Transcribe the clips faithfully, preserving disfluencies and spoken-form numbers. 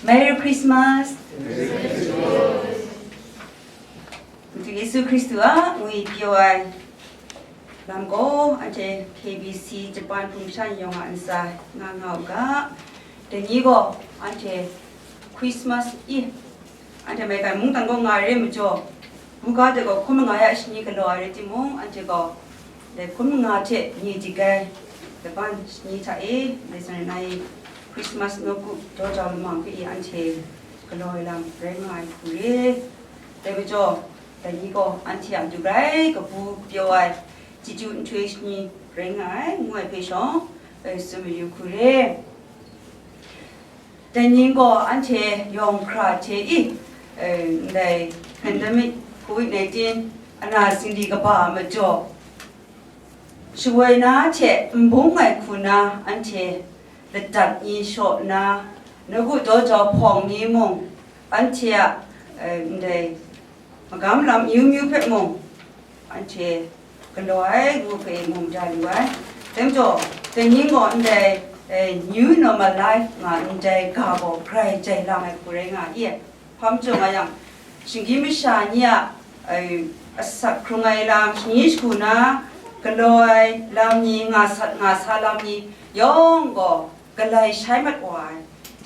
Merry Christmas! Madu Yesu Hkristu a ngwi pyaw ai lam gaw, anhte K B C Japan hpung shan yawng a ntsa nga nga u ga, dai ni gaw anhte Christmas i, anhte maigan mungdan gaw nga re majaw, buga de gaw hkum manga ya shani galaw ai rai timung, anhte gaw dai hkum manga hte nye dik ai Japan shani hta e, dai zawn na i Christmas nawku daw jau lamang hpe i anhte galaw ai lam rai nga ai hku re. Dai majaw, dai ni gaw anhte a matu grai kabu pyaw ai chyeju nhtoi shani rai nga ai, ngu ai hpe shawng, e, tsun mayu hku re. Dai ni gaw anhte yawng hkra hte i, e, ndai pandemic covid nineteen ana singli kaba a majaw, shawoi na hte n bung ai hku na anhte ladat ni shaw nna, nawku daw jau hpawng ni mung, anhte a, e, ndai magam lam amyu myu hpe mung, anhte galaw ai ngu hpe mu mada lu ai. Dai majaw, dai ni gaw ndai, e, new normal life nga ndai ga gaw grai jai lang ai hku rai nga i. Hpa majaw nga yang, shinggyim masha ni a, e, asak hkrung ai lam, shani shagu na galaw ai lam ni, nga sat nga sa lam ni yawng gaw galai shai mat wa ai,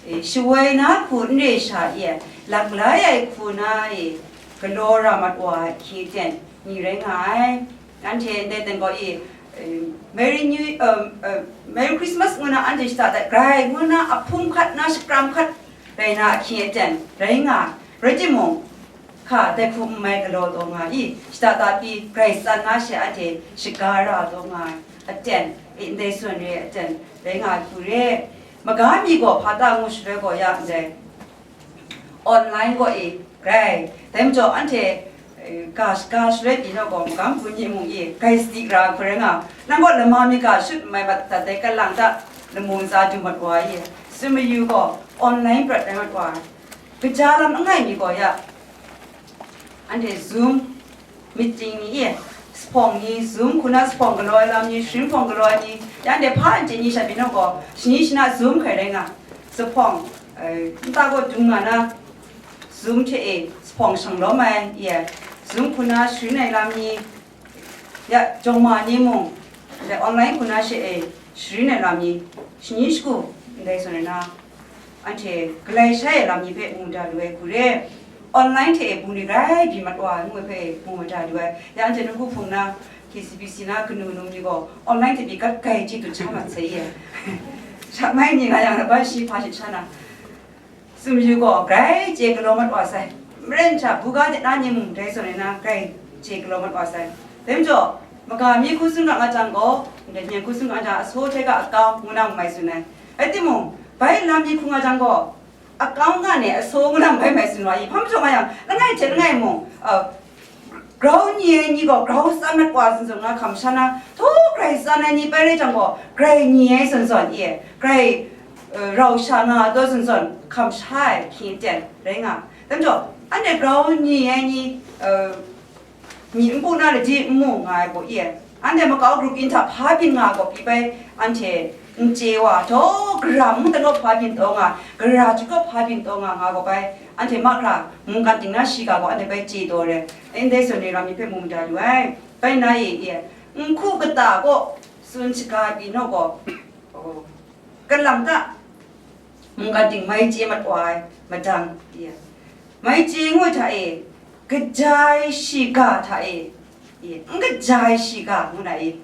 e, shawoi na hku n re sha e, laklai ai hku na e, galaw ra mat wa ai hkye ten ni rai nga ai. Anhte ndai ten gaw e, e, Merry New, um, uh, Merry Christmas ngu na anhte shada dat, grai ngu na ahpung hkat na shakram hkat rai na ahkying aten rai nga, rai timung, hka dai hku n mai galaw taw nga i, shada da pyi grai tsan na she anhte shaga ra taw nga ai aten, e, ndai tsun re aten rai nga ai hku re. Maga mi gaw hpa ta ngu shaloi gaw ya ndai online gaw e grai, dai majaw anhte, e, ga, ga shaloi pyi naw gaw, magam hku ni mung e grai sadi ra hku rai nga, nang gaw lama mi ga shut n mai mat dat dai kalang ta lamu ntsa du mat wa e, tsun mayu gaw online prat rai mat wa, kaja lam langai mi gaw ya, anhte Zoom meeting ni e, sahpawng ni, Zoom hku na sahpawng galaw ai lam ni, sharin hpawng galaw ai ni, ya anhte hpa anhte ni sha pyi naw gaw, shani shana Zoom hkrai rai nga, sahpawng, e, nta gaw dung nga na, Zoom hte e sahpawng shang lawm ai e, Zoom hku na sharin ai lam ni, ya, jawng ma ni mung, ndai online hku na she e sharin ai lam ni, shani shagu ndai zawn na, anhte galai shai ai lam ni hpe mu da lu ai hku re. Online hte e bungli grai byi mat wa ai ngu ai hpe mu mada lu ai. Ya anhte nawku hpung na, K C B C na kanu num ni gaw online hte pyi gat gai chye dut sha mat sai e. Sha mai ni nga yang, laban shi hpa shit sha na, tsun mayu gaw, grai chye galaw mat wa sai. Maren hta buga de na ni mung dai zawn e na grai chye galaw mat wa sai. Dai majaw, maga mi hku tsun ga nga jang gaw, ndai myen hku tsun ga jang, asaw hte ga akau ngu na mai tsun ai. Rai timung, bai lam mi hku nga jang gaw, akau nga ne asaw ngu na bai mai tsun wa i, hpa majaw nga yang, langai hte langai mung, uh, grau ni ai ni gaw grau tsan mat wa zawn zawn nga hkam sha na, htaw grai tsan ai ni bai rai jang gaw, grai ni ai zawn zawn e, grai, uh, rau sha nga ai taw zawn zawn hkam sha ai hkye ten rai nga. Dai majaw, anhte grau ni ai ni, uh, myi npu na ladi n mu nga ai gaw e, anhte makau grup yin hta hpa byin nga ai gaw pyi bai, anhte n chye wa, htaw gara mung tanaw hpa byin taw nga, gara jahkawp hpa byin taw nga nga gaw bai, anhte mahkra mungkan ting na shiga gaw anhte bai chye taw ai, ndai zawn ni lam ni hpe mu mada lu ai. Bai na e, e, n hku kata gaw tsun shaga pyi naw gaw, kalang ta, mungkan ting mai chye mat wa ai madang, e, mai chye ngu hta e, kaja ai shiga hta e, e, n kaja ai shiga ngu na e,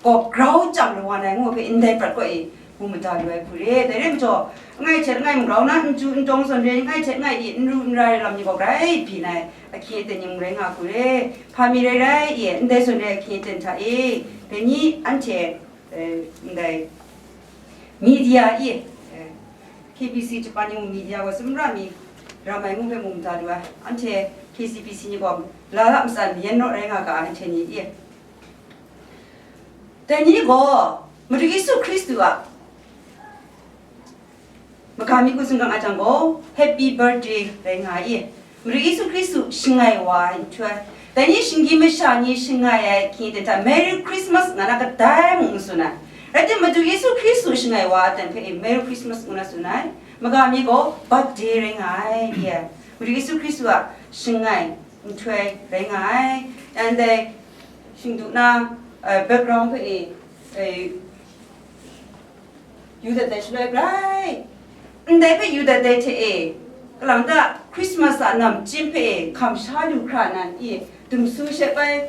gaw grau chyam lawan ai ngu hpe ndai prat gaw e, mu mada lu ai hku re. Dai rai majaw, langai hte langai mung grau na n chyu n tawng zawn re, langai hte langai e n ru n ra ai lam ni gaw grai byin ai, ahkye aten ni mung rai nga hku re. Hpa mi rai rai e, ndai zawn re ahkye aten hta e, dai ni anhte, eh, ndai media e, eh, K B C Japan ni mung media gaw sumra mi ram ai ngu hpe mu mada lu ai, anhte K C B C ni gaw la la matsan mayan naw rai nga ga ai, anhte ni e. Dai ni gaw Madu Yesu Hkristu a maga mi hku tsun ga nga jang gaw, Happy Birthday rai nga i. Madu Yesu Hkristu shangai wa ai nhtoi, dai ni shinggyim masha ni shangai ai hkying ten hta Merry Christmas nga na kadai mung n tsun ai. Rai timung, Madu Yesu Hkristu shangai wa ai ten hpe e Merry Christmas ngu na tsun ai. Maga mi gaw birthday rai nga ai, ye. Madu Yesu Hkristu a shangai nhtoi rai nga ai. Ndai shingdu na, eh, background hpe e, eh, yu dat dai shaloi grai, ndai hpe yu dat dai hte e, kalang ta Christmas a namchyim hpe e hkam sha lu hkra nan i, dumsu she bai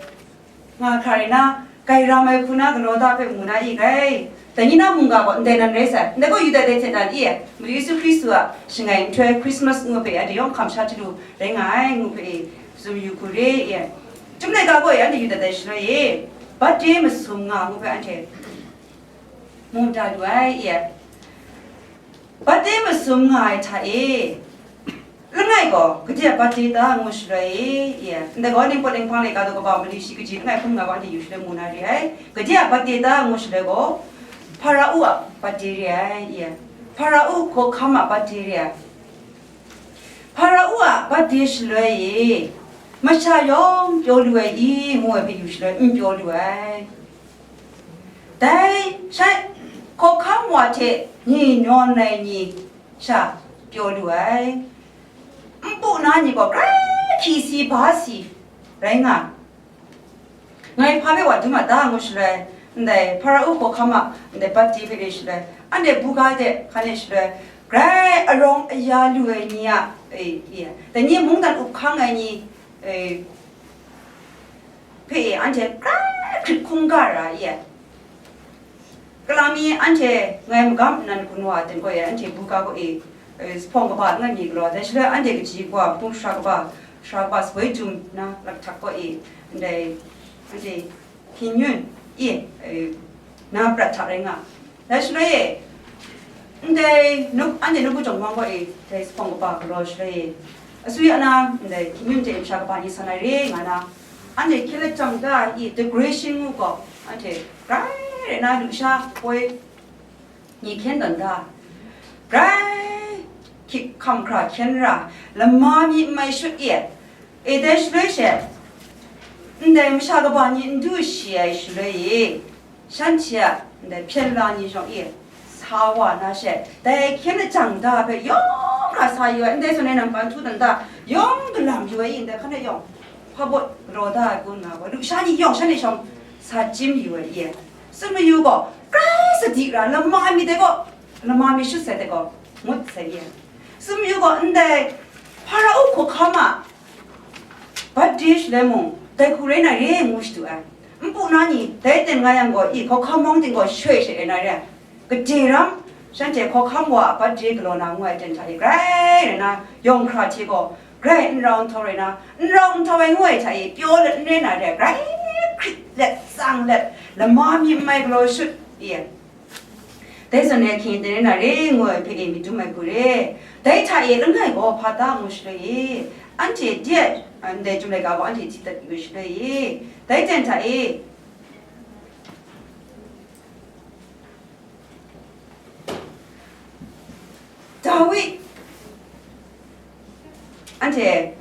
nga hkra rai na, gairam ai hku na galaw da hpe mu na i grai. Dai ni na mungga gaw ndai nan rai sai, ndai gaw Yuda de hte nan i, Madu Yesu Hkristu a shangai nhtoi Christmas ngu hpe anhte yawng hkam sha hte lu rai nga ai ngu hpe e, tsun yu hku re i. Chyum laika gaw e, anhte Yuda dai shaloi e, birthday masum nga ngu hpe anhte mu da lu ai i. Birthday masum nga ai hta e, langai gaw, gade a birthday ta ngu shaloi e, i, ndai gaw, ningpawt ninghpang laika daw kaba mali shi kaji langai hkrum nga gaw, anhte yu shaloi mu na re ai. Gade a birthday ta ngu shaloi gaw, Hparau a birthday re ai, i, Hparau hkawhkam a birthday re ai. Hparau a birthday shaloi e, masha yawng pyaw lu ai i, ngu ai hpe yu shaloi, n pyaw lu ai. Dai sha hkawhkam wa hte ni nawn ai ni sha pyaw lu ai. Npu na ni gaw grai hki si, ba si rai nga. Ngai hpa hpe wa dum a ta ngu shaloi, ndai Hparau hkawhkam a ndai birthday hpe re shaloi, anhte buga de hkan e shaloi, grai arawng aya lu ai ni a, e, e, dai ni mungdan up hkang ai ni, e, hpe e, anhte grai hkrit hkungga ra i ai. Kalang mi anhte ngai magam nnan hkun wa ten gaw e, anhte buga gaw e, e, zuphpawng kaba langai mi galaw, dai shaloi anhte kaji kawa hpung sara kaba, sara kaba saboi jum na lakhtak gaw e, ndai anhte hpingyun i, e, na prat hta rai nga. Dai shaloi e, ndai nuk, anhte nubu jawng wang gaw e, dai zuphpawng kaba galaw shaloi e, asuya na ndai hpingyun hte masha kaba ni san ai re nga na, anhte hkye let jang da i, decoration ngu gaw, anhte grai rai na lusha poi ni hkyen tawn da, grai hkyik hkam hkra hkyen ra, lama mi n mai shut i, e, dai shaloi she, ndai masha kaba ni n du shi ai shaloi e, shanhte a ndai hpyen la ni shawng e, sa wa na she, dai hkyen lajang da hpe yawng a sa yu ai, ndai zawn e nang hpa n htu dan da, yawng galam yu ai i, ndai hkan e yawng hpa bawt galaw da ai kun nga gaw, lusha ni yawng shanhte shawng sa chyim yu ai i, tsun mayu gaw, grai sadi ra, lama mi dai gaw, lama mi shut sai dai gaw, ngut sai i, tsun mayu gaw, ndai Hparau hkawhkam a birthday shaloi mung, dai hku rai na re ngu shadu ai. Npu na ni, dai ten nga yang gaw, i, hkawhkam mawng ting gaw shoi she rai na re ai. Gade ram, shanhte hkawhkam wa a birthday galaw na ngu ai ten hta e, grai rai na, yawng hkra hte gaw, grai n rau n htau rai na, n rau n htau ai ngu ai hta e, pyaw let n rai na re ai, grai hkrit let, tsang let, lama mi n mai galaw shut i, dai zawn e hkying ten rai na re ngu ai hpe e myit dum ai hku re. Dai hta e langai gaw hpa ta ngu shaloi e, anhte de a, ndai Chyum laika gaw anhte hti dat yu ai shaloi e, dai ten hta e, Dawi, anhte,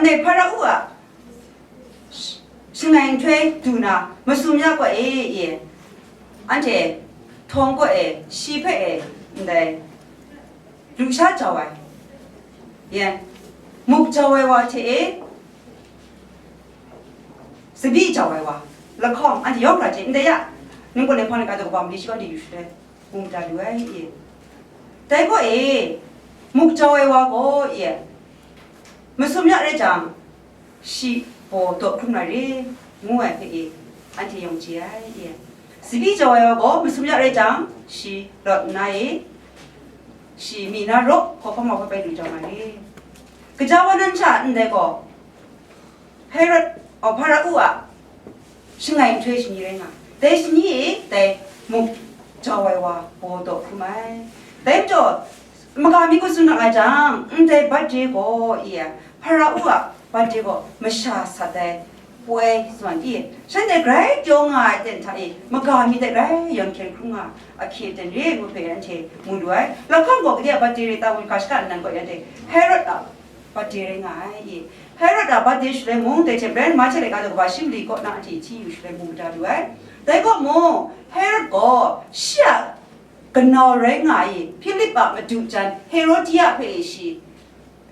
ndai Hparau a shangai nhtoi du na masum ya gaw e, e, anhte htawng gaw e, shi hpe e, ndai lusha jau ai, ye, muk jau ai wa hte e, tsabyi jau ai wa, lahkawng, anhte yawng hkra hte ndai ya, ningpawt laika hpang laika daw kaba mali shi gaw anhte yu shaloi, mu mada lu ai, e. Dai gaw e, muk jau ai wa gaw, e, masum ya rai jang, shi baw daw hkrum na re, ngu ai hpe e, anhte yawng chye ai, e. Tsabyi jau ai wa gaw, masum ya rai jang, shi lawt nna e, shi mi na raw hkawhkam wa hpe bai lu jau na re. Kaja wa nan sha ndai gaw, Herod, oh, Hparau a shangai nhtoi shani rai nga, dai shani e dai muk jau ai wa baw daw hkrum ai. Dai majaw, maga mi gaw tsun ra nga jang, ndai birthday gaw, e, Hparau a birthday gaw masha sat ai poi zawn e, shanhte grai pyaw nga ai ten hta e, maga mi hte grai yawn hkyen hkrum nga ahkye ten re ngu hpe anhte mu lu ai. Lahkawng gaw gade a birthday re ta ngu, ga shaka nnan gaw anhte Herod a Birthday rai nga ai, i. Herod a birthday shaloi mung, dai hte Bren Mache laika daw kaba shi mali kaw na anhte hti yu shaloi mung mada lu ai. Dai kaw mung, Herod gaw shi a kanau rai nga ai, Hpilip a madu jan Herodia hpe shi,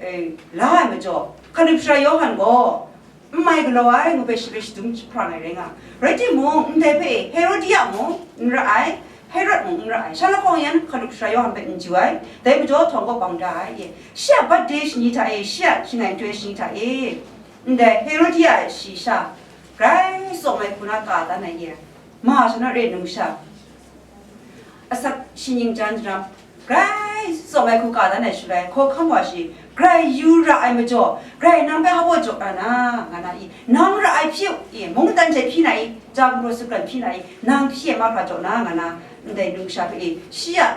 e, la ai majaw, Hkalup Sara Yawhan gaw n mai galaw ai ngu hpe shi hpe shadum jahprang ai rai nga. Rai timung, ndai hpe Herodia mung n ra ai, Herod mung n ra ai, sha lahkawng yan Hkalup Sara Yawhan hpe n ju ai, dai majaw htawng kaw bang da ai, e. Shi a birthday shani hta e, shi a shangai nhtoi shani hta e, ndai Herodia a shayi sha, grai tsawm ai hku na ka dan ai, e. Ma sha na re num sha, asak shi ning jan daram, grai tsawm ai hku ka dan ai shaloi, hkawhkam wa shi, grai yu ra ai majaw, grai nang hpe hpa jaw ra na, nga na i, nang ra ai hpyi u, i, mungdan hte hpyi na i, ja gumhpraw sutpran hpyi na i, nang hpyi ai mahkra jaw na, nga na, ndai numsha hpe i, shi a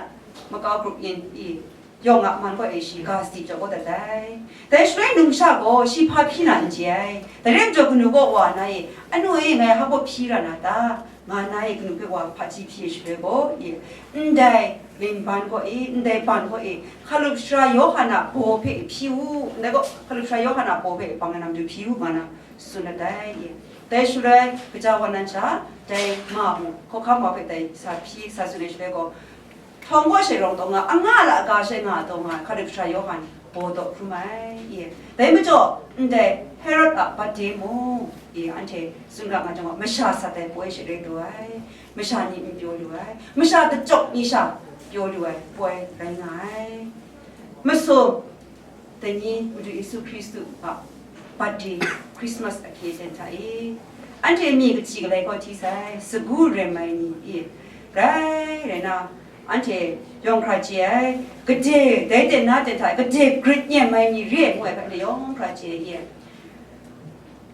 makau grup yin i, yawng a man kaw e shi ga sadi jaw kau dat ai. Dai shaloi numsha gaw shi hpa hpyi na n chye ai. Dai rai majaw kanu kaw wa na e, anu e, ngai hpa hpyi ra na ta? Nga na e, kanu hpe wa hpaji hpyi ai shaloi gaw, i, ndai ling ban kaw e, ndai ban kaw e, Hkalup Sara Yawhan a baw hpe hpyi u, ndai gaw Hkalup Sara Yawhan a baw hpe bang ai lam du hpyi u, nga na tsun dat ai, i. Dai shaloi, kaja wa nan sha, dai ma mung, hkawhkam wa hpe dai sa hpyi, sa tsun ai shaloi gaw, htawng kaw she rawng taw nga, anga la ga she nga taw nga, Hkalup Sara Yawhan baw daw hkrum ai, i. Dai majaw, ndai Herod a birthday mung, i, anhte tsun ga nga jang gaw, masha sat ai poi she rai lu ai, masha ni n pyaw lu ai, masha kachyawk ni sha pyaw lu ai poi rai nga ai. Masum, dai ni Madu Yesu Hkristu a birthday, Christmas ahkye ten hta e, anhte myi kaji galai kaw hti sai, sagu rem ai ni, i, rai rai na, anhte yawng hkra chye ai, gade dai ten na ten hta gade grit nyem ai ni re ai ngu ai hpe anhte yawng hkra chye ai, i.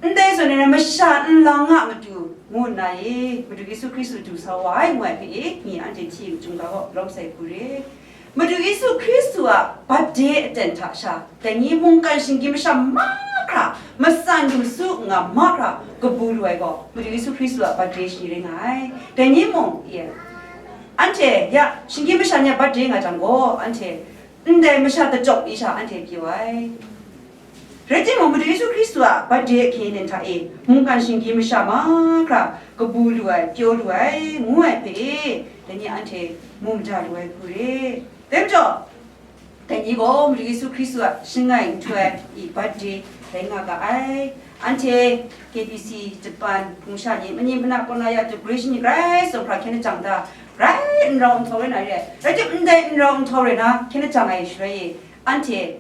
Ndai zawn e masha nlang a matu ngu nna e, Madu Yesu Hkristu du sa wa ai ngu ai hpe e, myi anhte hti yu chyum ga gaw, lawm sai hku re. Madu Yesu Hkristu a birthday aten hta sha, dai ni mungkan shinggyim masha mahkra, matsan gumsu n-ga mahkra kabu lu ai gaw, Madu Yesu Hkristu a birthday shani rai nga ai. Dai ni mung, i, anhte ya shinggyim masha ni a birthday nga jang gaw, anhte ndai masha kachyawk ni sha anhte pyaw ai. Rai timung, Madu Yesu Hkristu a birthday ahkye ten hta e, mungkan shinggyim masha mahkra kabu lu ai, pyaw lu ai, ngu ai hpe e, dai ni anhte mu maja lu ai hku re. Dai majaw, dai ni gaw Madu Yesu Hkristu a shangai nhtoi i birthday rai nga ga ai. Anhte K B C Japan hpung sha ni, mani mana kaw na ya decoration ni grai tsawm hkra hkyen lajang da, grai n rau nhtau rai na re ai. Rai tim, ndai n rau nhtau rai na hkyen lajang ai shaloi e, anhte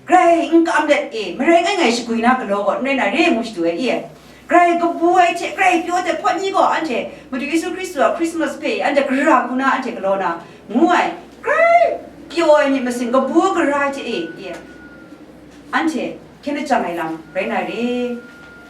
grai n kam let e, marai ngai ngai shagwi na galaw gaw n rai na re ngu shadu ai e. Grai kabu ai hte grai pyaw ai hpawt ni gaw anhte Madu Yesu Hkristu a Christmas hpe anhte gara hku na anhte galaw na ngu ai, grai pyaw ai myit masin kabu gara ai hte e, e, anhte hkyen lajang ai lam rai na re.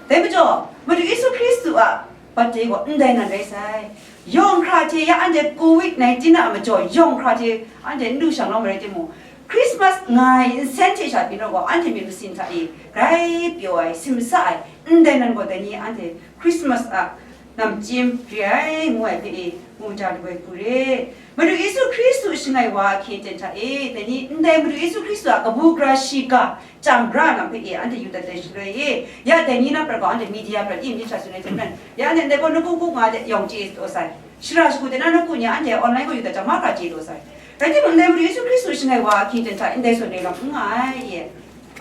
Dai majaw, Madu Yesu Hkristu a birthday gaw ndai nan rai sai. Yawng hkra hte ya anhte covid nineteen a majaw yawng hkra hte anhte n du shang lawm rai timung, Christmas nga ai nsen hte sha byin rawt gaw, anhte myit masin hta e grai pyaw ai, simsa ai, ndai nan gaw dai ni anhte Christmas a namchyim re ai ngu ai hpe e mu ja lu ai hku re. Madu Yesu Hkristu shangai wa ahkye ten hta e, dai ni ndai Madu Yesu Hkristu a kabu gara shiga, chyam gara lam hpe e anhte yu dat ai shaloi e, ya dai ni na prat gaw anhte media prat e myit sha tsun ai hte maren, ya anhte ndai gaw nawku ku nga de yawng chye taw sai. Shara shagu de na nawku ni anhte online gaw yu dat jang mahkra chye taw sai. Rai timung, ndai Madu Yesu Hkristu shangai wa ahkye ten hta ndai zawn e lam n nga ai e.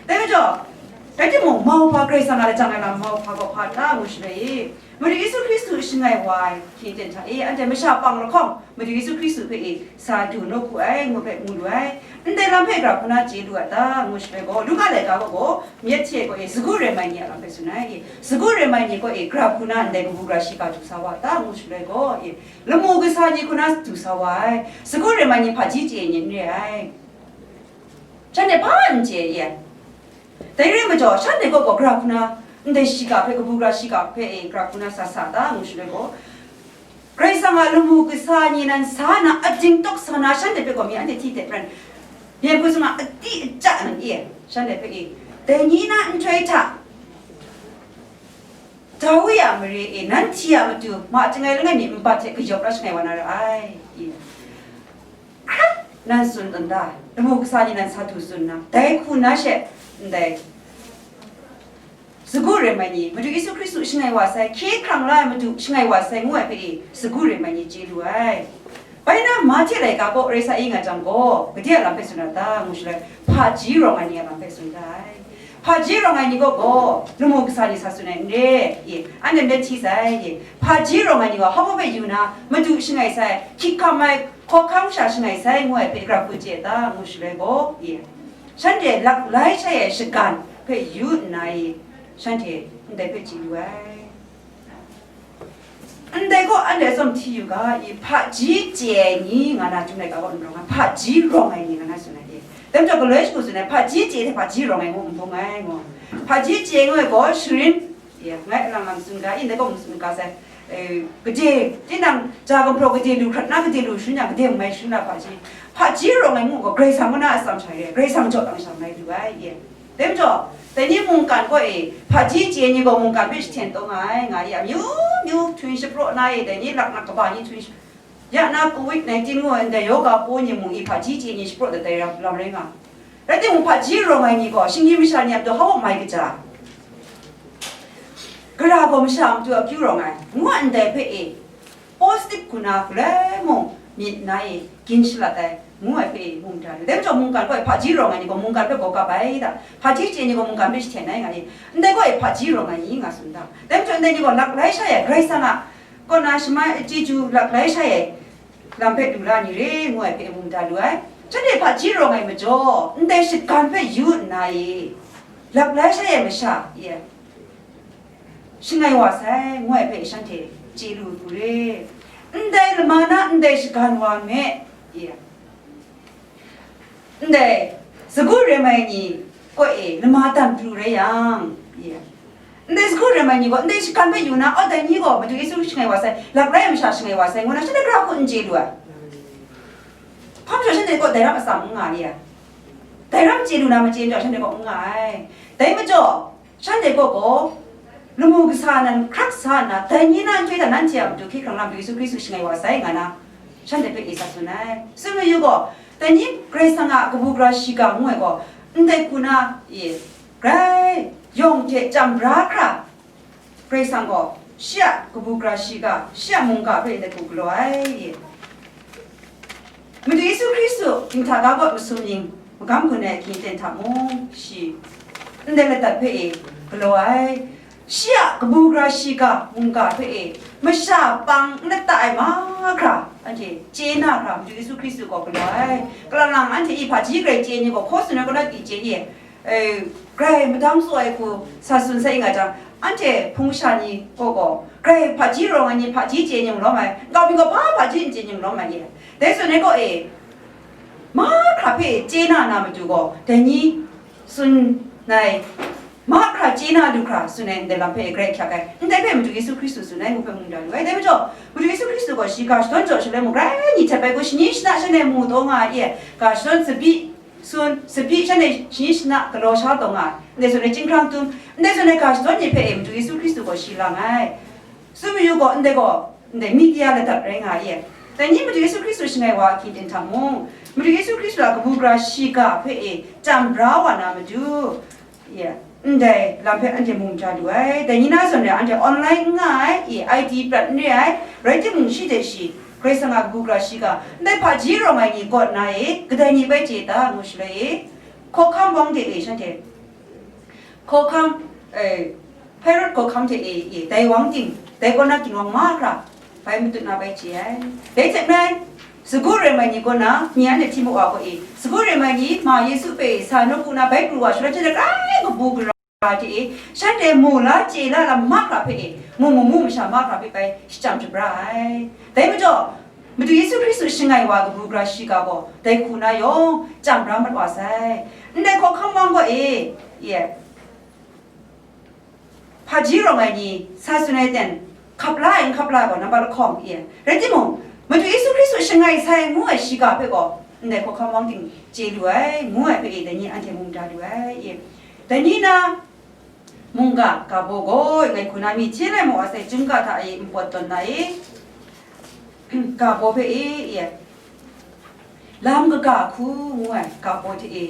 Dai majaw, rai timung, mauhpa Karai Kasang a lajang ai lam mauhpa gaw hpa ta ngu shaloi e. Madu Yesu Hkristu shangai wa ai ahkye ten hta e, anhte masha pang lahkawng Madu Yesu Hkristu hpe e sa du nawku ai ngu hpe mu lu ai. Ndai lam hpe gara hku na chye lu a ta ngu shaloi gaw, Luka laika gaw gaw, myit hte gaw e, sagu rem ai ni a lam hpe tsun ai e. Sagu rem ai ni gaw e, gara hku na ndai kabu gara shiga du sa wa ta ngu shaloi gaw e, lamu kasa ni hku na du sa wa ai. Sagu rem ai ni hpaji chye ai ni n re ai. Shanhte hpa n chye ai e. Dai re ai majaw, shanhte kaw gaw gara hku na, ndai shiga hpe, kabu gara shiga hpe e, gara hku na sa sa ta ngu shaloi gaw, Karai Kasang a lamu kasa ni nan sa na, ating tawk sa na, shanhte hpe gaw mi anhte hti hte pran, myit hku sung a, ati aja nan e, shanhte hpe e, dai ni na nhtoi hta, Dawi a mare e, nanhte a matu ma chyangai langai mi nbat hte kayawp ra shangai wa na ra ai, e. Hkrat nan tsun tawn da, lamu kasa ni nan sa du tsun na, dai hku na she, ndai, sagu rem ai ni, Madu Yesu Hkristu shangai wa sai, hkye hkrang la ai Madu shangai wa sai, ngu ai hpe e, sagu rem ai ni chye lu ai. Bai na, Mahte laika gaw rai sa i nga jang gaw, gade a lam hpe tsun na ta, ngu shaloi, hpaji rawng ai ni a lam hpe tsun da ai. Hpaji rawng ai ni gaw gaw, lamu kasa ni sa tsun ai n re, e, anhte myit hti sai, e, hpaji rawng ai ni gaw, hpa hpe yu na, Madu shangai sai, hkyik hkam ai, hkawhkam sha shangai sai, ngu ai hpe grau hku chye ta, ngu shaloi gaw, e, shanhte laklai sha ai shagan hpe yu nna, e, shanhte ndai hpe chye lu ai. Ndai gaw anhte tsawm hti yu ga, i, hpaji chye ai ni nga na, Chyum laika gaw n rawng ai, hpaji rawng ai ni nga na tsun ai, e. Dai majaw, galoi shagu tsun ai, hpaji chye hte hpaji rawng ai ngu n bung ai, ngu. Hpaji chye ngu ai gaw, sharin, e, ngai alang lang tsun ga, i, ndai gaw n tsun ga sai, e, gade, tinang ja gumhpraw gade lu hkrat na, gade lu sharin yang, gade n mai sharin na hpaji. Hpaji rawng ai ngu gaw, Karai Kasang kaw na atsam sha re, Karai Kasang jaw dang sha mai lu ai, e. Dai majaw, dai ni mungkan kaw e, hpaji chye ni gaw mungkan hpe jahten taw nga ai, nga i, amyu myu htun shapraw na e, dai ni laknak kaba ni htun sh-, ya na covid nineteen ngu ai ndai yoga paw ni mung i hpaji chye ni shapraw dat ai lam, lam rai nga. Rai timung, hpaji rawng ai ni gaw, shinggyim masha ni a matu hpa mai kaja, gara gaw masha a matu akyu rawng ai, ngu ai ndai hpe e, positive hku na galoi mung myit na e gin shalat ai, ngu ai hpe mung da ai. Dai majaw mungkan gaw e hpaji rawng ai ni gaw mungkan hpe gaw kap ai da, hpaji chye ni gaw mungkan hpe jahten ai nga e, ndai gaw e hpaji rawng ai ni nga tsun da. Dai majaw ndai ni gaw laklai sha e Karai Kasang a kaw na shamai chyeju laklai sha e lam hpe lu la ni re, ngu ai hpe mung da lu ai. Shanhte hpaji rawng ai majaw, ndai shakgan hpe yu nna e, laklai sha e masha, e, shangai wa sai, ngu ai hpe shanhte chye lu u re. Ndai lama na ndai shagan wa me, e, ndai sagu rem ai ni kaw e lama dan pru rai yang, e, ndai sagu rem ai ni gaw ndai shagan hpe yu na, aw, dai ni gaw Madu Yesu shangai wa sai, laklai masha shangai wa sai, ngu na shanhte gara hku n chye lu ai. Hpa majaw shanhte gaw dai ram atsam n nga li ai. Dai ram chye lu na machye majaw shanhte gaw n nga ai. Dai majaw, shanhte gaw gaw, lamu kasa nan hkrak sa nna, dai ni na nhtoi hta nanhte a matu hkye hkrang lam Yesu Hkristu shangai wa sai nga na, shanhte hpe e sa tsun ai. Tsun mayu gaw, dai ni Karai Kasang a kabu gara shiga ngu ai gaw, ndai hku na, e, grai yawng hte chyam bra hkra, Karai Kasang gaw shi a kabu gara shiga, shi a mungga hpe ndai hku galaw ai. Madu Yesu Hkristu dinghta ga baw masum ning magam gun ai ahkying ten hta mung, shi ndai ladat hpe e galaw ai. Shi a kabu gara shiga mungga hpe e masha pang n lata ai mahkra, anhte chye na hkra, Madu Yesu Hkristu gaw galaw ai. Kalang lang anhte i hpaji grai chye ni gaw, hkaw tsun ai kaw na pyi chye ye, e, grai madang tsaw ai hku sa tsun sai nga jang, anhte hpung sha ni gaw gaw, grai hpaji rawng ai ni hpaji chye ni malawm ai, nkau mi gaw hpa hpaji n chye ni malawm ai ye. Dai tsun ai gaw e, mahkra hpe chye na na matu gaw, dai ni tsun ai, mahkra chye na lu hkra tsun ai ndai lam hpe grai hkyak ai, ndai hpe Madu Yesu Hkristu tsun ai ngu hpe mung da lu ai. Dai majaw, Madu Yesu Hkristu gaw shi ga shadawn jaw shaloi mung, grai ni htet bai gaw, shani shana shanhte mu taw nga ai, ga shadawn tsabyi, tsun, tsabyi shanhte shani shana galaw sha taw nga ai, ndai tsun ai chyinghkrang tum, ndai tsun ai ga shadawn ni hpe e Madu Yesu Hkristu gaw shi lang ai. Tsun mayu gaw, ndai gaw, ndai media ladat rai nga ai. Dai ni Madu Yesu Hkristu shangai wa ahkying ten hta mung, Madu Yesu Hkristu a kabu gara shiga hpe e chyam bra wa na matu, ya, ndai lam hpe anhte mung ja lu ai. Dai ni na zawn re, anhte online n nga ai, e, I D prat n re ai, rai timung, shi hte shi, Karai Kasang a kabu gara shiga, ndai hpaji rawng ai ni kaw na e, kadai ni bai chye ta, ngu shaloi e, hkawhkam wang de e, shanhte hkawhkam, e, Herod hkawhkam hte e, e, dai wang ting, dai kaw na ginwang mahkra, bai matut na bai chye ai. Dai hte maren, sagu rem ai ni kaw na, nye anhte Htimu a kaw e, sagu rem ai ni ma Yesu hpe sa nawku na bai pru wa shaloi, hte grai kabu gara hte e, shanhte mu la chye la lam mahkra hpe e, mu mu mu masha mahkra hpe bai shachyam shabra ai. Dai majaw, Madu Yesu Hkristu shangai wa kabu gara shiga gaw, dai hku na yawng chyam bra mat wa sai. Ndai hkawhkam wang gaw e, e, hpaji rawng ai ni sa tsun ai ten, hkap la ai n hkap la ai gaw, nambat lahkawng, e. Rai timung, Madu Yesu Hkristu shangai sai ngu ai shiga hpe gaw, ndai hkawhkam wang ting chye lu ai, ngu ai hpe e, dai ni anhte mung da lu ai, e. Dai ni na mungga ga baw gaw, ngai hku na mi hte lai maw a sai, Chyum ga hta e npawt tawn na e, ga baw hpe e, e. Lam kaga hku ngu ai ga baw hte e,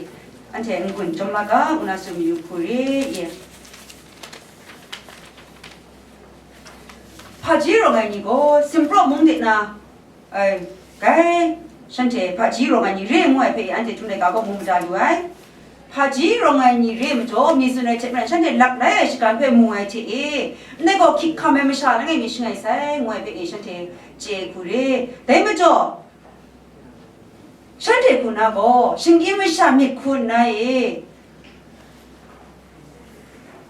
anhte n-gun jawm la ga, ngu na tsun mayu hku re ye. Hpaji rawng ai ni gaw, Simpraw mung de na, ai, gai, shanhte hpaji rawng ai ni re ngu ai hpe, anhte htum laika gaw mu mada lu ai. Hpaji rawng ai ni re majaw, mi tsun ai hte maren, shanhte lak lai ai shagan hpe mu ai hte e, ndai gaw hkyik hkam ai masha langai mi shangai sai, ngu ai hpe e, shanhte chye hku re. Dai majaw, shanhte hku na gaw, shinggyim masha myit hku nna e,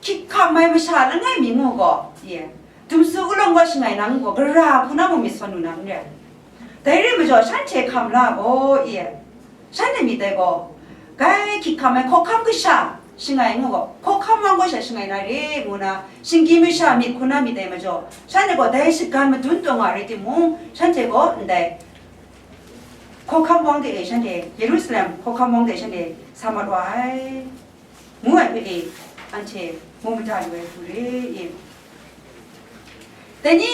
hkyik hkam ai masha langai mi ngu gaw, ye, dumsu ulawng gaw shangai na ngu gaw, gara hku na mung myit sawn lu na n re ai. Dai re majaw, shanhte hkam la gaw, ye, shanhte myit dai gaw, gai hkyik hkam ai hkawhkam kasha shangai ngu gaw, hkawhkam wang gaw sha shangai na re, ngu na, shinggyim masha myit hku na myit dai majaw, shanhte gaw dai shagan madun taw nga rai timung, shanhte gaw ndai hkawhkam wang de e shanhte, Yerusalem hkawhkam wang de shanhte sa mat wa ai, ngu ai hpe e, anhte mu mada lu ai hku re e. Dai ni,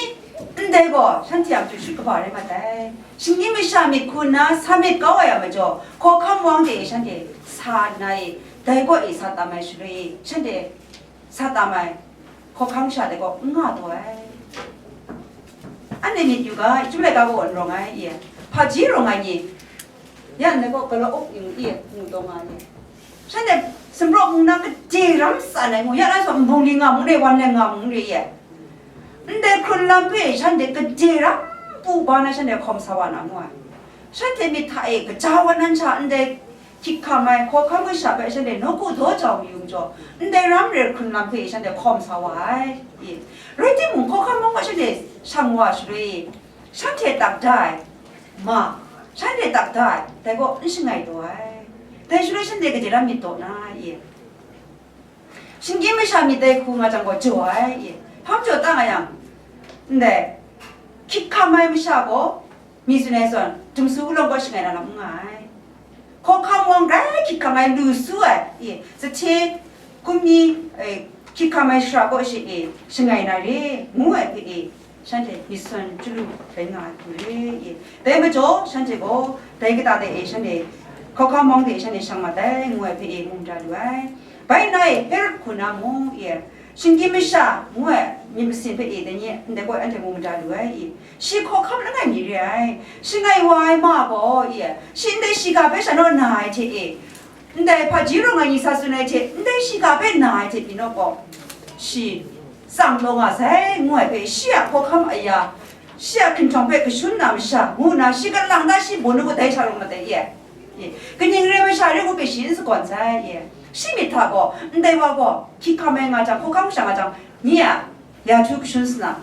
ndai gaw shanhte a matu shut kaba rai mat ai. Shinggyim masha myit hku nna sa myit kau ai a majaw, hkawhkam wang de e shanhte sa nna e, dai gaw e sa tam ai shaloi e, shanhte sa tam ai hkawhkam sha de gaw n nga taw ai. Anhte myit yu ga, chyum laika gaw n rawng ai, ye, hpaji rawng ai ni, ya ndai gaw galaw up ning i ngu taw nga ai. Shanhte Simpraw mung na gade ram tsan ai ngu, ya na sa nbung li nga mung re, wan leng nga mung re, ye, ndai hkrun lam hpe shanhte gade ram pu ba na shanhte hkawm sa wa na ngu ai. Shanhte myit hta e gaja wan nan sha ndai hkyik hkam ai hkawhkam kasha hpe shanhte nawku daw jau mayu majaw, ndai ram re hkrun lam hpe shanhte hkawm sa wa ai. Rai timung, hkawhkam hkawm hpe shanhte shang wa shaloi, shanhte tak da ai ma, shanhte tak da ai, dai gaw n shangai taw ai. Dai shaloi shanhte gade ram myit taw na, ye, shinggyim masha myit dai hku nga jang gaw jaw ai, ye, hpa majaw ta nga yang, ndai hkyik hkam ai masha gaw, mi tsun ai zawn, dumsu ulawng gaw shangai na lam n nga ai. Hkawhkam wang grai hkyik hkam ai lu su ai, e, sahte hkum ni, e, hkyik hkam ai shara kaw she e, shangai na re, ngu ai hpe e, shanhte myit sawn chyalu rai nga ai hku re, e. Dai majaw, shanhte gaw dai kata de e shanhte, hkawhkam wang de e shanhte shang mat ai, ngu ai hpe e, mu mada lu ai. Bai nna e, Herod hku na mung, e, shinggyim masha ngu ai myit masin hpe e, dai ni ndai gaw anhte mu mada lu ai, e. Shi hkawhkam langai mi re ai. Shangai wa ai ma gaw, e, shi ndai shiga hpe sha naw na ai hte e, ndai hpaji rawng ai ni sa tsun ai hte, ndai shiga hpe na ai hte pyi naw gaw, shi tsang taw nga sai, ngu ai hpe, shi a hkawhkam aya, shi a hkinhtawng hpe kashun na masha, ngu nna shi kalang ta shi bawnu kadai hta rawng mat ai, e. Kaning re ai masha re ngu hpe shi n sagawn sai, e. Shi myit hta gaw, ndai wa gaw, hkyik hkam ai nga jang, hkawhkam masha nga jang, nye a ya htu kashun sa na,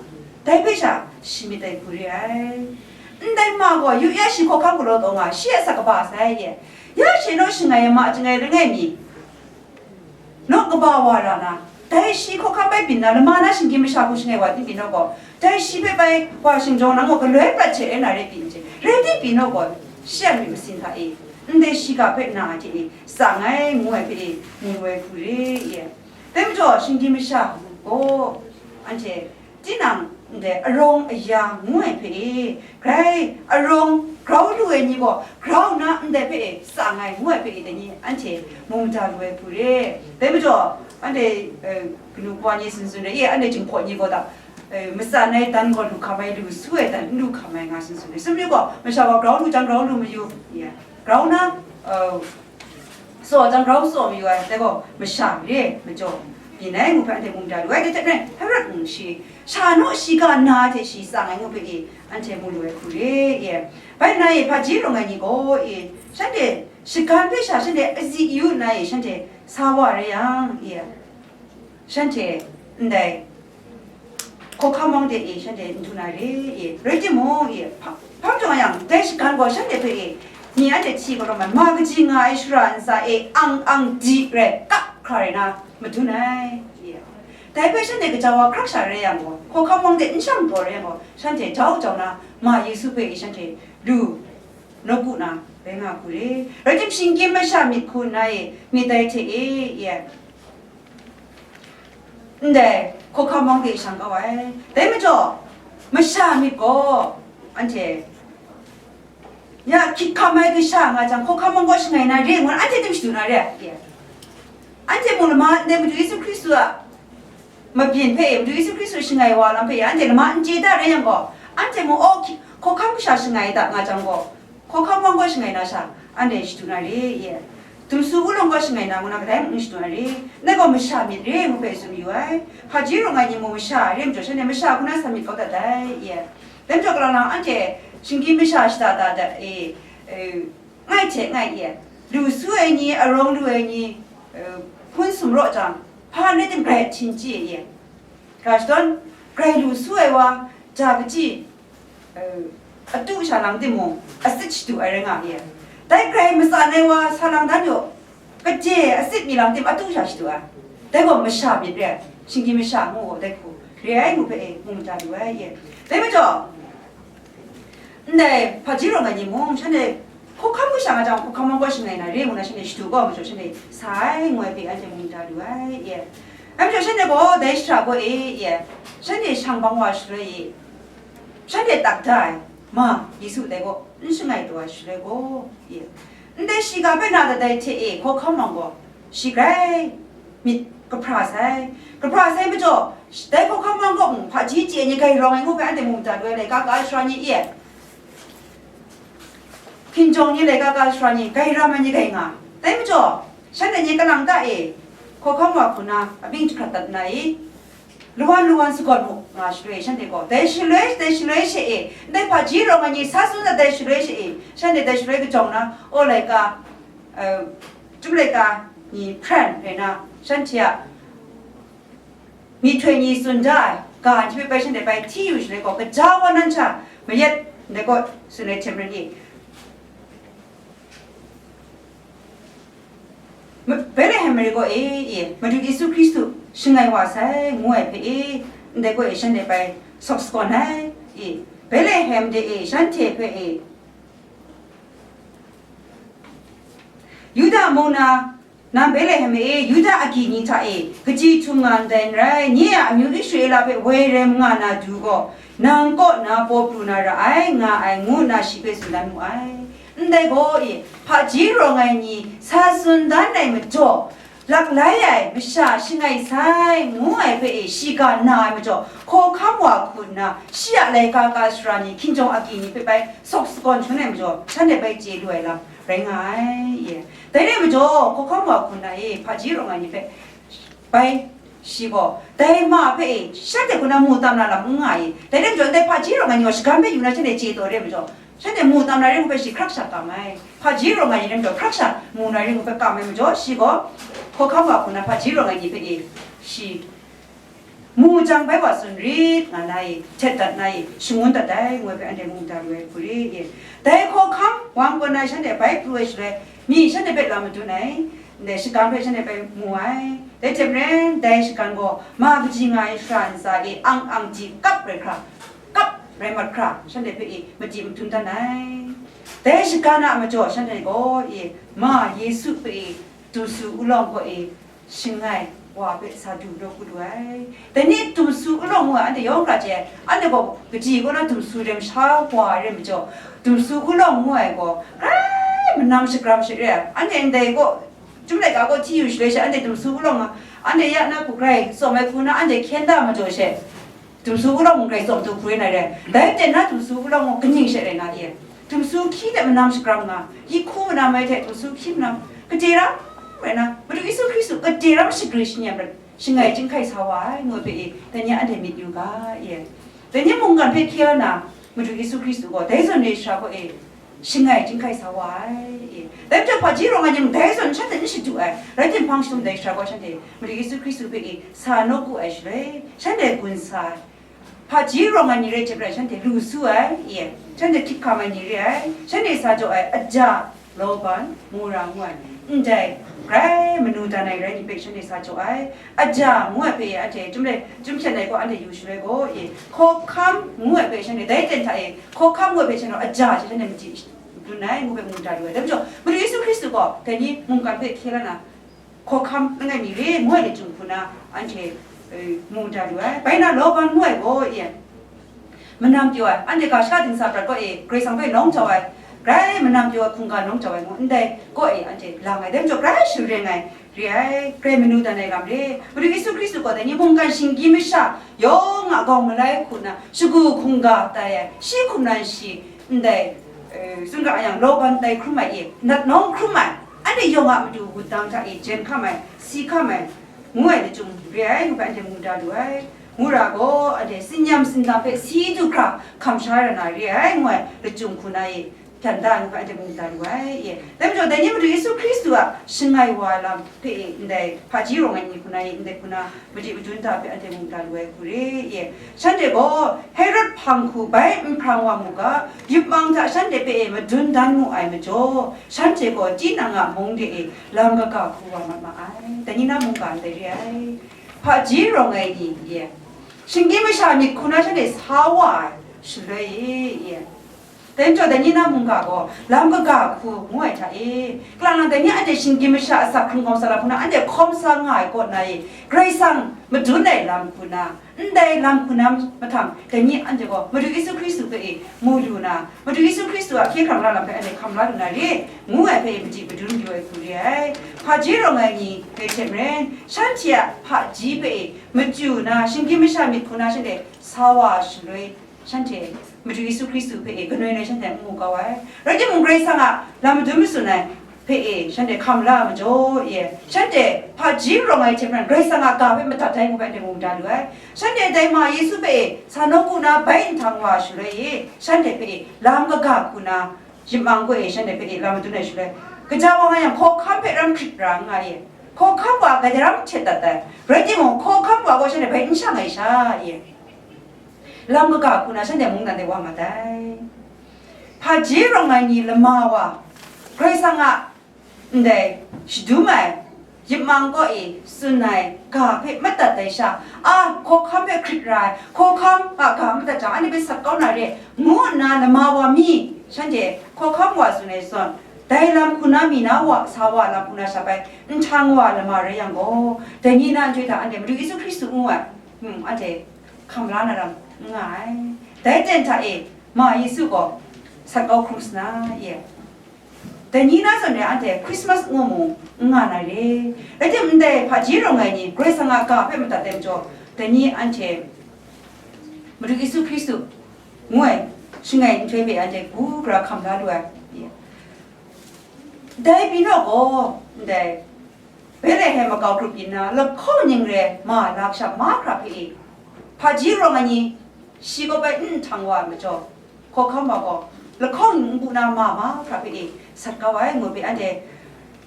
dai hpe sha shi myit dai hku re ai. Ndai ma gaw yu ya shi hkawhkam galaw taw nga, shi a asak kaba sai ye, ya she naw shangai ai ma chyangai langai mi, naw kaba wa ra na, dai shi hkawhkam bai byin na, lama na shinggyim masha hku shangai wa tim pyi naw gaw, dai shi hpe bai wa shingjawng nang gaw galoi prat hte rai na rai pyi n chye, rai tim pyi naw gaw, shi a myit masin hta e, ndai shiga hpe na hte e, tsang ai ngu ai hpe e, mu ai hku re ye. Dai majaw, shinggyim masha gaw, anhte tinang ndai arawng aya ngu ai hpe e, grai arawng grau lu ai ni gaw, grau nna ndai hpe e tsang ai ngu ai hpe e, dai ni anhte mu mada lu ai hku re. Dai majaw, anhte, eh, kanu kawa ni tsun tsun re, e, anhte Jinghpaw ni gaw ta, eh, matsan ai dan gaw lu hkam ai, lu su ai dan n lu hkam ai nga tsun tsun re. Sumri gaw, masha gaw grau lu jang, grau lu mayu, ya, grau nna, eh, tsaw jang grau tsaw mayu ai, dai gaw masha re majaw byin ai ngu hpe anhte mu mada lu ai, dai hte maren Herod mung shi, sha naw shiga na hte shi tsang ai ngu hpe e, anhte mu lu ai hku re e. Bai nna e, hpaji rawng ai ni gaw e, shanhte shagan hpe sha shanhte azi yu nna e, shanhte sa wa rai yang e, shanhte ndai hkawhkam wang de e, shanhte n du na re e, rai timung e, hpa, hpa majaw yang, dai shagan gaw shanhte hpe e, ni anhte hti galaw ai, ma kaji nga ai shara ntsa e ang ang di rai, kap hkra rai na madun ai e. Dai hpe shanhte gaja wa hkrak sha rai yang gaw, hkawhkam wang de n shang taw rai yang gaw, shanhte jau jau na ma Yesu hpe e shanhte lu nawku na rai nga hku re. Rai tim, shinggyim masha myit hku nna e, myit dai hte e, e, ndai hkawhkam wang de shang kau ai. Dai majaw, masha myit gaw anhte Ya hkyit hkam ai kasha nga jang, hkawhkam wan gaw shangai na re ngu na, anhte tim shadu na re? Anhte mung lama ndai Madu Yesu Hkristu a mabyin hpe, Madu Yesu Hkristu shangai wa lam hpe, anhte lama n chye da rai yang gaw, anhte mung, "Oh, hki-, hkawhkam kasha shangai da," nga jang gaw, hkawhkam wan gaw shangai na sha, anhte shadu na re ye? Dumsu ulawng gaw shangai na ngu na, kadai mung n shadu na re? Ndai gaw masha myit re ngu hpe tsun yu ai. Hpaji rawng ai ni mung masha re majaw, shanhte masha hku na sa myit kau dat dai ye. Dai majaw, kalang lang anhte shinggyim masha shada da da e, e, ngai hte ngai ye, lu su ai ni, arawng lu ai ni, e, hpun sumraw jang, hpa rai tim grai htin chye ye. Ga shadawn, grai lu su ai wa, ja kachyi, e, atu sha lang timung, atsit shadu ai rai nga ye. Dai grai matsan ai wa, sa lang dan yaw, kaje atsit mi lang tim, atu sha shadu ai. Dai gaw masha myit re ai, shinggyim masha ngu gaw dai hku re ai ngu hpe e, mu mada lu ai ye. Dai majaw, ndai hpaji rawng ai ni mung, shanhte hkawhkam kasha nga jang, hkawhkam wan gaw shangai na re ngu na, shanhte shadu kau majaw, shanhte sa ai ngu ai hpe anhte mu mada lu ai ye. Dai majaw, shanhte gaw dai shara gaw e ye, shanhte shang bang wa shaloi e, shanhte tak da ai ma Yesu dai gaw n shangai taw ai shaloi gaw ye, ndai shiga hpe na dat ai hte e hkawhkam wan gaw, shi grai myit kahpra sai. Kahpra sai majaw, dai hkawhkam wan gaw mung, hpaji chye ai ni, grai rawng ai ngu hpe anhte mu mada lu ai, laika ka ai sara ni e, hkinjawng ni, laika ka ai sara ni, grai ram ai ni grai nga. Dai majaw, shanhte ni kalang ta e hkawhkam wa hku na abyin jahkrat dat nna e, lawan lawan sagawn mu nga shaloi, shanhte gaw dai shaloi, dai shaloi she e, ndai hpaji rawng ai ni sa tsun dat dai shaloi she e, shanhte dai shaloi kajawng na, o laika, e, chyum laika ni hpren rai na, shanhte a myihtoi ni tsun da ai ga ni hpe bai shanhte bai hti yu shaloi gaw, gaja wa nan sha mayat ndai gaw tsun ai hte maren e, Ma-, Betlehem mare gaw e, e, Madu Yesu Hkristu shangai wa sai, ngu ai hpe e, ndai gaw e shanhte bai sawk sagawn ai, e, Betlehem de e, shanhte hpe e, Yuda mung na, nang Betlehem e, Yuda agyi ni hta e, kaji htum nga ndai n rai, nye a amyu Israela hpe woi rai manga na du gaw, nang kaw na paw pru na ra ai, nga ai, ngu nna shi hpe tsun dan mu ai. Ndai gaw e, hpaji rawng ai ni sa tsun dan ai majaw, laklai ai masha shangai sai, ngu ai hpe e, shiga na ai majaw, hkawhkam wa hku nna, shi a laika ka sara ni, hkinjawng agyi ni hpe bai sawk sagawn shangun ai majaw, shanhte bai chye lu ai lam rai nga ai, e. Dai rai majaw, hkawhkam wa hku nna e, hpaji rawng ai ni hpe bai shi gaw, dai ma hpe e, shanhte hku na mu tam na lam n nga i, dai rai majaw, ndai hpaji rawng ai ni gaw shagan hpe yu na shanhte chye taw re ai majaw, shanhte mu tam na rai ngu hpe shi hkrak sha kam ai. Hpaji rawng ai ni rai majaw, hkrak sha mu na rai ngu hpe kam ai majaw, shi gaw hkawhkam wa hku na hpaji rawng ai ni hpe e, shi mu jang bai wa tsun rit nga na i, htet dat na i, shangun dat ai, ngu ai hpe anhte mu da lu ai hku ri e. Dai hkawhkam wa hku na shanhte bai pru ai shaloi, mi shanhte hpe lam madun ai, ndai shagam hpe shanhte bai mu ai. Dai hte maren, dai shagam gaw ma kaji nga ai shara ntsa e ang ang di kap rai hkra, kap rai mat hkra, shanhte hpe e madi madun dan ai. Dai shagam a majaw shanhte gaw e ma Yesu hpe e dumsu ulawng gaw e, shangai wa hpe sa du nawku lu ai. Dai ni dumsu ulawng ngu ai, anhte yawng hkra chye ai, anhte gaw kaji kaw na dumsu rem sha wa ai re majaw, dumsu ulawng ngu ai gaw, grai manam shagram she re ai. Anhte ndai gaw, Chyum laika gaw hti yu shaloi she, anhte dumsu ulawng a, anhte ya na hku grai tsawm ai hku na, anhte hkyen da majaw she, dumsu ulawng grai tsawm du hku rai na re. Dai ten na dumsu ulawng gaw kaning she rai na e? Dumsu hkyi hte manam shagram nga, yi hku manam ai hte dumsu hkyi manam, gade ram rai na, Madu Yesu Hkristu gade ram shagri shi ni a prat, shangai chyinghkai sa wa ai, ngu ai hpe e, dai ni anhte myit yu ga e. Dai ni mungkan hpe hkye na, Madu Yesu Hkristu gaw dai zawn re sha gaw e, shangai chyinghkai sa wa ai e. Dai majaw hpaji rawng ai ni mung dai zawn shanhte n shadu ai, rai timhpang shadum dai sha gaw shanhte Madu Yesu Hkristu hpe e sa nawku ai shaloi, shanhte gun sa ai. Hpaji rawng ai ni rai jep rai, shanhte lu su ai, e, shanhte hkrit hkam ai ni re ai, shanhte sa jaw ai, aja, Laban, Mura ngu ai, ndai grai manu dan ai rai ni hpe shanhte sa jaw ai, aja ngu ai hpe anhte chyum le, chyum hpyen ai gaw anhte yu shaloi gaw, e, hkawhkam ngu ai hpe shanhte dai ten hta e, hkawhkam ngu ai hpe shanhte aja she shanhte madi dun ai ngu hpe mu da lu ai. Dai majaw, Madu Yesu Hkristu gaw dai ni mungkan hpe hkye la na, hkawhkam langai mi re ngu ai ni chyum hku na, anhte, e, mu da lu ai. Bai na, Laban ngu ai gaw, e, manam pyaw ai, anhte ga shaka dingsa prat gaw, e, Karai Kasang hpe lawng jau ai, grai manam pyaw ai hkungga nawng jau ai ngu, ndai kaw e anhte lang ai, dai majaw grai sharing ai re ai, grai manu dan ai lam re. Madu Yesu Hkristu gaw dai ni mungkan shinggyim masha yawng a gawng malai hku na shagu hkungga tai ai, shi hkum nan shi ndai, eh, tsun ga yang, lawban tai hkrum ai e, nat nawng hkrum ai, anhte yawng a matu wudang hta e jen hkam ai, si hkam ai, ngu ai lachyum re ai, ngu hpe anhte mu da lu ai. Ngu ra gaw, anhte tsin-yam tsin-dam hpe si du hkra hkam sha ra na re ai, ngu ai lachyum hku na e, hpyan da ai, ngu hpe anhte mu da lu ai, e. Dai majaw, dai ni Madu Yesu Hkristu a shangai wa ai lam hpe e, ndai hpaji rawng ai ni hku na e, ndai hku na madi madun da hpe anhte mu da lu ai hku re, e. Shanhte gaw Herod hpang hku bai n hprang wa mu ga, yupmang hta shanhte hpe e madun dan mu ai majaw, shanhte gaw tinang a mung de e lam kaga hku wa mat ma ai. Dai ni na mungga ndai re ai. Hpaji rawng ai ni, ye. Shinggyim masha myit hku na shanhte sa wa ai shaloi e, ye. Dai majaw, dai ni na mungga gaw lam kaga hku ngu ai hta e, kalang nang dai ni anhte shinggyim masha asak hkrung hkawm sa lam hku na anhte hkawm sa nga ai kaw na e, Karai Kasang madun ai lam hku na, ndai lam hku na mahtang, dai ni anhte gaw Madu Yesu Hkristu hpe e mu lu na, Madu Yesu Hkristu a hkye hkrang la lam hpe anhte hkam la lu na re, ngu ai hpe e madi madun yu ai hku re ai. Hpaji rawng ai ni rai hte maren, shanhte a hpaji hpe e machyu na, shinggyim masha myit hku na shanhte sa wa shaloi, shanhte Madu Yesu Hkristu hpe e kanoi noi shanhte n mu kau ai. Rai timung, Karai Kasang a lam madun matsun ai hpe e shanhte hkam la ai majaw, e, shanhte hpaji rawng ai hte maren Karai Kasang a ga hpe madat ai ngu hpe anhte mu da lu ai. Shanhte dai ma Yesu hpe e sa nawku na bai nhtang wa shaloi e, shanhte hpe e lam kaga hku na, yupmang gaw e shanhte hpe e lam madun ai shaloi, kaja wa nga yang, hkawhkam hpe ram hkrit ra nga e, hkawhkam wa gaja ram htet dat ai, rai timung, hkawhkam wa gaw shanhte bai n shang ai sha e, lam kaga hku na shanhte mungdan de wa mat ai. Hpaji rawng ai ni lama wa, Karai Kasang a ndai shadum ai, yupmang kaw e tsun ai ga hpe madat ai sha, a, hkawhkam hpe hkrit ra ai, hkawhkam a ga madat jang, anhte hpe sat kau na re, ngu nna lama wa mi, shanhte hkawhkam wa tsun ai zawn, dai lam hku na mi na wa, sa wa lam hku na sha bai nhtang wa lama rai yang gaw, dai ni na nhtoi hta anhte Madu Yesu Hkristu ngu ai, hmm, anhte hkam la na ram n nga ai. Dai ten hta e, ma Yesu gaw sat kau hkrum sa na, ye. Dai ni na zawn re anhte Christmas ngu mu n nga na re. Rai timung, ndai hpaji rawng ai ni Karai Kasang a ga hpe madat ai majaw, dai ni anhte Madu Yesu Hkristu ngu ai shangai nhtoi hpe anhte kabu gara hkam la lu ai. Dai pyi naw gaw, ndai Betlehem makau grup yin na, lahkawng ning re ma lasha mahkra hpe e, hpaji rawng ai ni shi kaw bai n nhtang wa ai majaw, hkawhkam wa gaw lahkawng ning n bu na ma mahkra hpe e sat kau ai ngu hpe anhte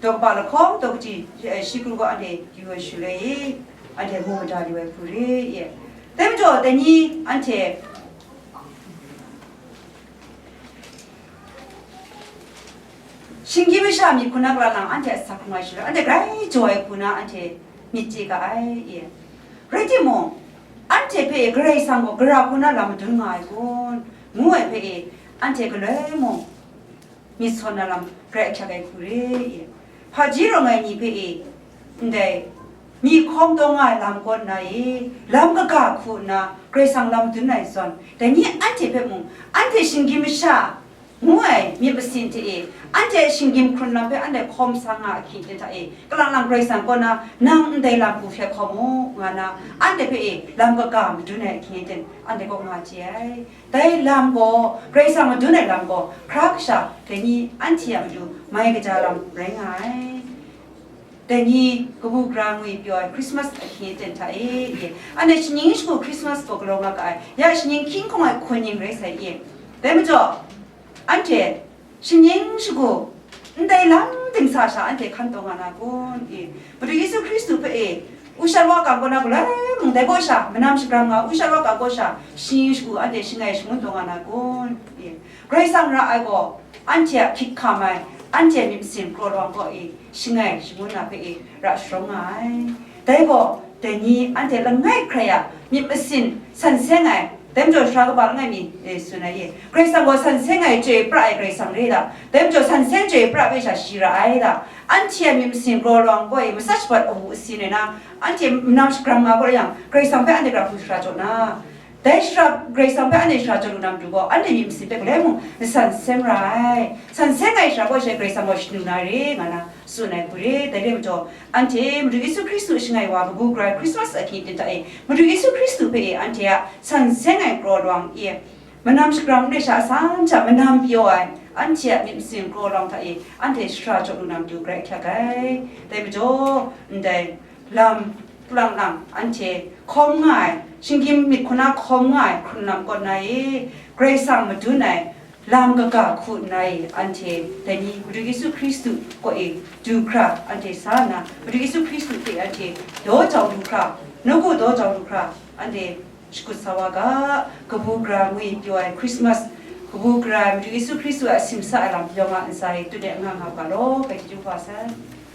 daw kaba lahkawng daw kaji, eh, shi kru gaw anhte yu ai shaloi e, anhte mu mada lu ai hku re e. Dai majaw, dai ni anhte shinggyim masha myit hku na kalang nang anhte asak hkrung ai shaloi, anhte grai jaw ai hku na anhte myit chye ga ai, e. Rai timung, anhte hpe Karai Kasang gaw gara hku na lam madun nga ai kun, ngu ai hpe e, anhte galoi mung myit sawn na lam grai ahkyak ai hku re, e. Hpaji rawng ai ni hpe e, ndai myi hkawm taw nga ai lam kaw nna e, lam kaga hku nna Karai Kasang lam dun ai zawn, dai ni anhte hpe mung, anhte shinggyim masha ngu ai myit masin hte e, anhte shinggyim hkrun lam hpe anhte hkawm sa nga ahkying ten hta e, kalang lang Karai Kasang kaw na, nang ndai lam hku hkyak hkawm mu, nga na, anhte hpe e lam kaga madun ai ahkying ten anhte kaw nga chye ai. Dai lam gaw, Karai Kasang madun ai lam gaw, hkra kasha dai ni anhte a matu mai kaja lam rai nga ai. Dai ni kabu gara ngwi pyaw ai Christmas ahkying aten hta e, e, anhte shaning shagu Christmas gaw galaw nga ga ai, ya shaning hkying hkawng ai hkun ning rai sai, e. Dai majaw, anhte shaning shagu ndai lam dingsa sha anhte hkan taw nga na kun, e. Madu Yesu Hkristu hpe e, ushat wa kang kaw na galoi mung dai kaw sha, manam shagram nga ushat wa kang kaw sha, shaning shagu anhte shangai shangun taw nga na kun, e. Karai Kasang ra ai gaw, anhte a hkyit hkam ai, anhte a myit masin kraw lawang kaw e, shangai shangun na hpe e ra sharawng nga ai. Dai gaw, dai ni anhte langai hkrai a myit masin san seng ai, dai majaw sara kaba langai mi, e, tsun ai e. Karai Kasang gaw san seng ai chyoi pra ai Karai Kasang re da, dai majaw san seng chyoi pra hpe sha shi ra ai da, anhte a myit masin kraw lawang kaw e matsat shabat awu asi rai na, anhte manam shagram nga kaw rai yang, Karai Kasang hpe anhte gara hku shara jaw na, Dai shara Karai Kasang hpe anhte shara jaw lu na matu gaw, anhte myit masin hpe galoi mung san seng ra ai. San seng ai shara gaw, shi Karai Kasang gaw shanu na re, nga na tsun ai hku re. Dai re majaw, anhte Madu Yesu Hkristu shangai wa kabu gara Krismas ahkying hta e, Madu Yesu Hkristu hpe e anhte a san seng ai kraw lawang e, manam shakram re sha san hta manam pyaw ai, anhte a myit masin kraw lawang hta e, anhte shara jaw lu na matu grai ahkyak ai. Dai majaw, ndai lam lang lang anhte hkawm nga ai, shinggyim myit hku na hkawm nga ai hkrun lam kaw na e, Karai Kasang madun ai lam kaga hku nna e, anhte dai ni Madu Yesu Hkristu kaw e du hkra anhte sa nna, Madu Yesu Hkristu hte anhte daw jau lu hkra, nawku daw jau lu hkra, anhte shakut sa wa ga, kabu gara ngwi pyaw ai Krismas, kabu gara Madu Yesu Hkristu a simsa ai lam yawng a ntsa e tut ai nga nga ga law, bai chyeju hpa sai.